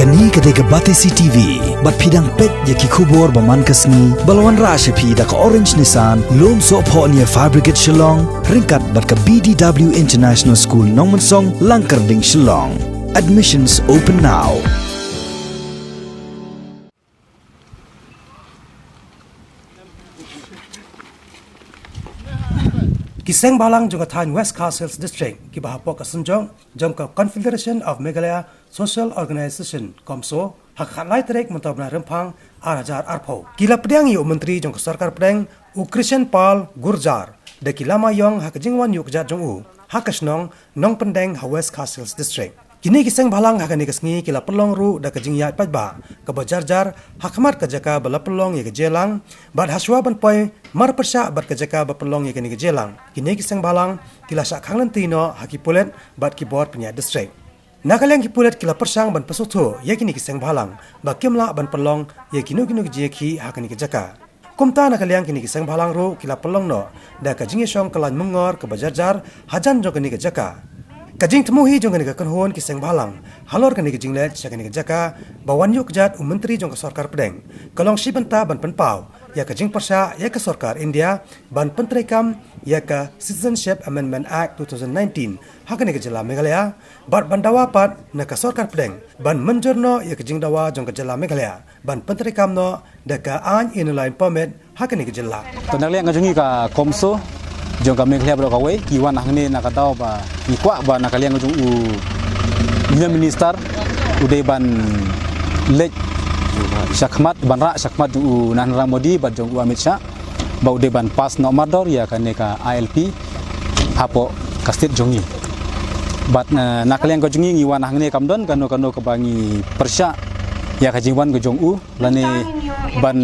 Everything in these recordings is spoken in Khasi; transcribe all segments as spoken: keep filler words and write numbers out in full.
Kane ka dei ka Batesi T V, bad phi dang peit ïa ki khubor ba man ka sngi, ba la wanrah sha phi da ka Orange Nissan, Lumsohphoh near Fire Brigade Shillong, ryngkat bad ka B D W International School Nongmensong, Langkyrding, Shillong. Admissions open now. Ki seng bhalang jong ka thaiñ West Khasi Hills District, kiba hapoh ka synjok jong ka Confederation of Meghalaya Social Organization, CoMSO, ha ka khatlai tarik mynta u bnai Rymphang ar hajar arphew, ki la pdiang ïa u Myntri jong ka Sorkar Pdeng, u Krishan Pal Gurjar, da ki lama ïong ha ka jingwan ïuh kjat jong u ha ka shnong Nongpyndeng ha West Khasi Hills District. Kine ki seng bhalang ha kane ka sngi ki la pynlong ruh da ka jingïaid paidbah kaba jar jar ha khmat ka jaka ba la pynlong ïa ka jingïalang, bad hashwa ban poi marpyrshah bad ka jaka ba pynlong ïa kane ka jingïalang, kine ki seng bhalang ki la shah khang lynti noh ha ki pulit bad ki bor pynïaid district. Na ka liang ki pulit ki la pyrshang ban pynsngewthuh ïa kine ki seng bhalang ba kim lah ban pynlong ïa kino kino ki jingïakhih ha kane ka jaka. Kumta na ka liang kine ki seng bhalang ruh ki la pynlong noh da ka jingïashong kyllaiñ myngngor kaba jar jar hajan jong kane ka jaka. Ka jingthmu hi jong kane ka kynhun ki seng bhalang halor kane ka jingleit sha kane ka jaka ba wan ïuh kjat u Myntri jong ka Sorkar Pdeng, ka long shi bynta ban pynpaw ïa ka jingpyrshah ïa ka Sorkar India ban pyntreikam ïa ka Citizenship Amendment Act two thousand nineteen ha kane ka jylla Meghalaya, bad ban dawa pat na ka Sorkar Pdeng ban mynjur noh ïa ka jingdawa jong ka jylla Meghalaya ban pyntreikam noh da ka aiñ Inner Line Permit ha kane ka jylla. To na ka liang ka jong ngi ka CoMSO jong ka Meghalaya baroh kawei, ngi wan hangne na ka daw ba ngi kwah ba na ka liang ka jong u Union Minister u dei ban leit shakhmat, ban rah shakhmat jong u Narendra Modi bad jong u Amit Shah, ba u dei ban pass noh mardor ïa kane ka I L P hapoh ka state jong ngi. Bad, eh, na ka liang ka jong ngi, ngi wan hangne kam don kano kano kaba ngi pyrshah ïa ka jingwan ka jong u, lane ban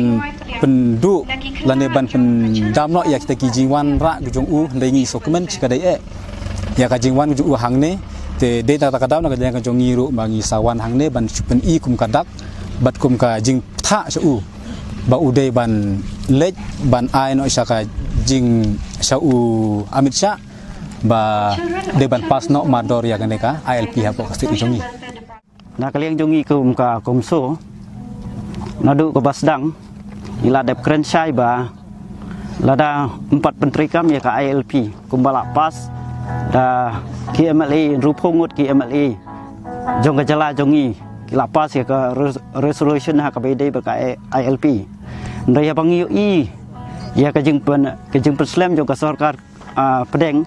pynduh, lane ban pyndam noh ïa kita ki jingwan rah ka jong u, hynrei ngi sngewkmen shi ka dei eh ïa ka jingwan ka jong u hangne. Te dei na kata ka daw na ka liang ka jong ngi ruh ba ngi sa wan hangne ban shu pyni kum ka dak bad kum ka jingpyrshah sha u, ba u dei ban leit ban ai noh sha ka jing, sha u Amit Shah, ba dei ban pass noh mardor ïa kane ka I L P hapoh ka state jong ngi. Na ka liang jong ngi kum ka CoMSO, naduh kaba sdang ngi la dep kren shai ba lada ym pat pyntreikam ïa ka I L P kumba la pass da ki M L A, hynriewphew ngut ki M L A jong ka jylla jong ngi ki la pass ïa ka res-, resolution ha kaba ïadei bad ka I L P. Hynrei haba ngi ïohi ïa ka jingpyn-, ka jingpynslem jong ka sorkar, ah, pdeng,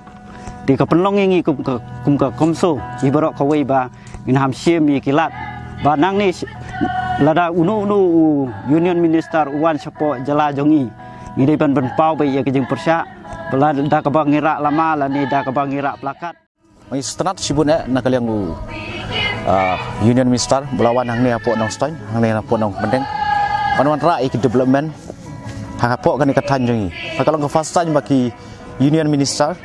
te ka pynlong ïa ngi kum ka, kum ka CoMSO, ïa baroh kawei ba ngin ham shim ïa ki lad. Ba nangne sh-, lada uno uno u Union Minister u wan shapoh jylla jong ngi, ngi dei ban pynpaw beit ïa ka jingpyrshah, ba lada kaba ngi rah lama lane da kaba ngi rah placard. Ngi sngewtynnat shibun eh na ka liang u, ah, Union Minister ba la wan hangne hapoh Nongstoiñ, hangne hapoh Nongpyndeng, ban wanrah ïa ki development ha, hapoh kane ka thaiñ jong ngi. Ha ka long ka first time ba ki Union Minister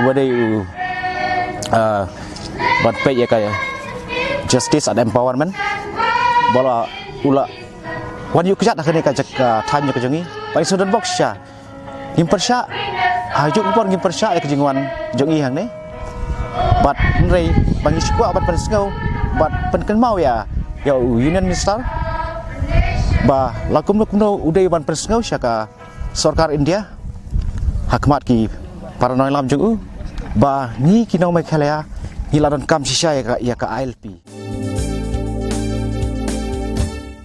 uba dei u, ah, ban peit ïa ka justice and empowerment, ba la, u la wan ïuh kjat ha kane ka jaka, thaiñ ka jong ngi. Ba ngi sngewdon bok shisha. Ngim pyrshah, ha juk por ngim pyrshah ïa ka jingwan jong i hangne. Bad hynrei ba ngi shu kwah ban pynsngew bad pynkynmaw ïa, ïa u Union Minister ba la kumno kumno u dei ban pynsngew sha ka sorkar India ha khmat ki para nongïalam jong u, ba ngi ki nong Meghalaya ngi la donkam shisha ïa ka, ïa ka I L P.